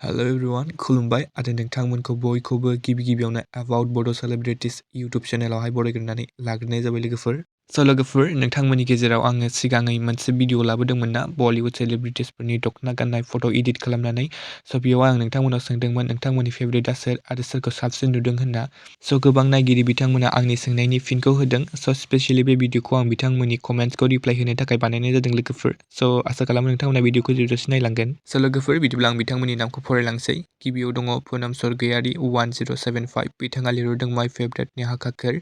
Hello everyone खुलुमबाय आरो नोंथांमोनखौ बयखौबो गिबियावनो एबाउट बड' सेलिब्रिटिस इउटुब चेनेलावहाय बरायग्रोनानै लाग्रोनाय जाबाय लोगोफोर। लोगोफोर नोंथांमोननि गेजेराव आङो सिगाङै मोनसे भिडिअ लाबोदोंमोन ना बलिउड सेलिब्रिटिसफोरनि दख'ना गाननाय फट' इडिट खालामनानै। बेयाव आं नोंथांमोनाव सोंदोंमोन नोंथांमोननि फेभरेटआ सोर आरो सोरखौ साबसिन नुदों होनना। गोबां नायगिरि बिथांमोना आंनि सोंनायनि फिनखौ होदों। स्पेसियेलि बे भिडिअखौ आं बिथांमोननि कमेन्ट्सखौ रिप्लाय होनो थाखाय बानायनाय जादों लोगोफोर। आसा खालामो नोंथांमोना भिडिअखौ जोबजासिम नायलांगोन। लोगोफोर बिदिब्ला आं बिथांमोननि नामखौ फरायलांसै। गिबियाव दङ पुनम स्वर्गियारि 1075 बिथाङा लिरहरदों माय फेभरेट नेहा काक्कर।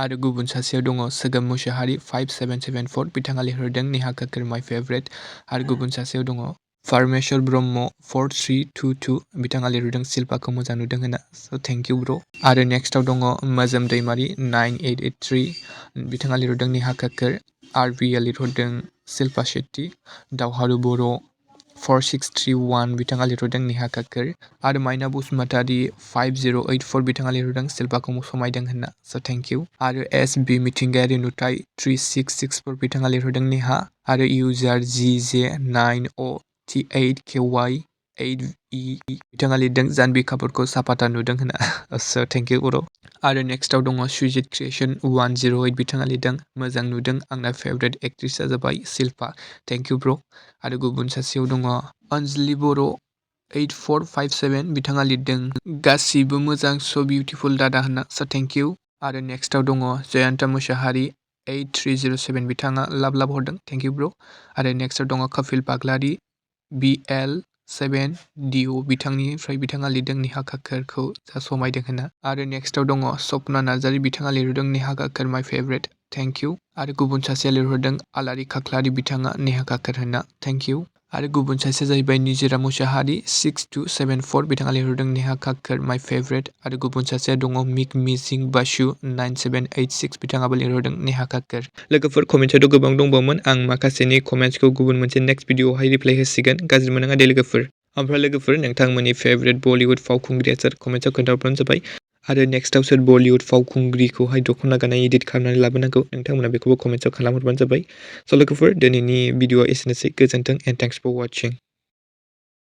आरो गुबुन सासेयाव दङ सोगोम मुसाहारि 5774 बिथाङा लिरहरदों नेहा काक्कर माय फेभरेट। आरो गुबुन सासेयाव दङ पारमेश्वर ब्रह्म 4322 बिथाङा लिरहरदों शिल्पाखौ मोजां नुदों होनना। थेंक इउ ब्र'। आरो नेक्स्टआव दङ मोजोम दैमारि 9883 बिथाङा लिरहरदों नेहा काक्कर। आरबिआ लिरहरदों शिल्पा शेट्टी। दावहारु बर' 4631 बिथाङा लिरहरदों नेहा काक्कर। आरो माइना बसुमतारी 5084 बिथाङा लिरहरदों शिल्पाखौ समायदों होनना। Thank you. आरो एसबि मिथिंगायारि नुथाय 3664 बिथाङा लिरहरदों नेहा। आरो इउजार GJ9OT8KY 8E बिथाङा लिरदों जानबि कापुरखौ साफाता नुदों होनना। थेंक इउ बर'। आरो नेक्स्टआव दङ सुजित क्रिएशन 108 बिथाङा लिरदों मोजां नुदों आंना फेभरेट एक्ट्रिसआ जाबाय शिल्पा। थेंक इउ ब्र'। आरो गुबुन सासेयाव दङ अनजलि बर' 8457 बिथाङा लिरदों गासिबो मोजां बिउटिफुल दादा होनना। Thank you. आरो नेक्स्टआव दङ जयन्ता मुसाहारि 8307 बिथाङा लाभ हरदों। थेंक इउ ब्र'। आरो नेक्स्टआव दङ कपिल बाग्लारि BL7DO बिथाङा लिरदों नेहा काक्करखौ समायदों होनना। आरो नेक्स्टआव दङ सपना नार्जारि बिथाङा लिरहरदों नेहा काक्कर माय फेभरेट। Thank you. आरो गुबुन सासेया लिरहरदों आलारि खाख्लारि बिथाङा नेहा काक्कर होनना। Thank you. आरो गुबुन सासेया जाहैबाय निजिरा मुसाहारि 6274 बिथाङा लिरहरदों नेहा काक्कर माय फेभरेट। आरो गुबुन सासेया दङ मिसिं बासु 9786 बिथाङाबो लिरहरदों नेहा काक्कर। लोगोफोर कमेन्ट्सआथ' गोबां दंबावोमोन आं माखासेनि कमेन्ट्सखौ गुबुन मोनसे नेक्स्ट भिडिअआवहाय रिप्लाय होसिगोन गाज्रि मोननाङा दे लोगोफोर। ओमफ्राय लोगोफोर नोंथांमोननि फेभरेट बलिउड फावखुंग्रिया सोर कमेन्ट्सआव खोन्थाहरबानो जाबाय। आरो नेक्स्टआव सोर बलिउड फावखुंग्रिखौहाय दख'ना गाननाय इडिट खालामनानै लाबोनांगौ नोंथांमोना बेखौबो कमेन्ट्सआव खालामहरबानो जाबाय। लोगोफोर दिनैनि भिडिअआ एसेनोसै गोजोन्थों एन्ड थेंक्स फर वाचिं।